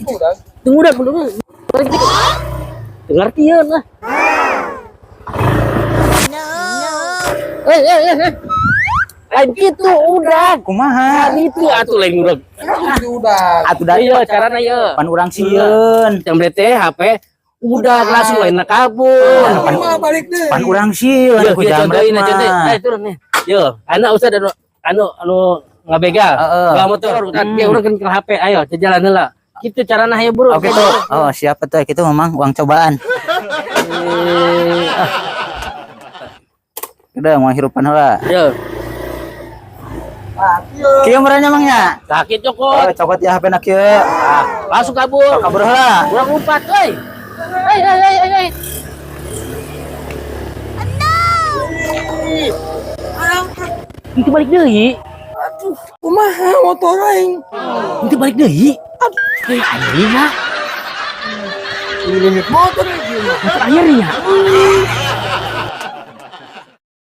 Udah. Tunggu udah, belum. Ngerti ya lah. Eh, eh, eh, eh. Lain gitu udah. Kumaha? Kan itu atuh lain udah. Udah. Atuh da Iya, carana ya. pan urang sieun. Jam teh HP udah langsung lain kabur. Kumaha balik deui? Pan urang sieun Yo, ku yo, jamret contohin aja teh. mah. Eh, turun nih. Yo, anak usah anu anu anu ngabegal. Heeh. Bawa motor, kan dia urang kan ke HP. Ayo, jalan heula. Gitu carana hayo bro. Oke tuh. Oh, siapa tuh gitu memang uang cobaan. Eh, ah, Udah mau hirupan heula. yo, Ah, kieu. Kieu meureun emang nya. Sakit Oh, cokot. cokot ya HP na kieu. Ah, langsung kabur. Kabur heula. Urang lompat, euy. Hey, hey, hey, hey, hey. Itu balik deui. Aduh, kumaha motor aing? Itu balik deui. Aduh, anjing ah. Ini motor lagi mah. Terakhir ya.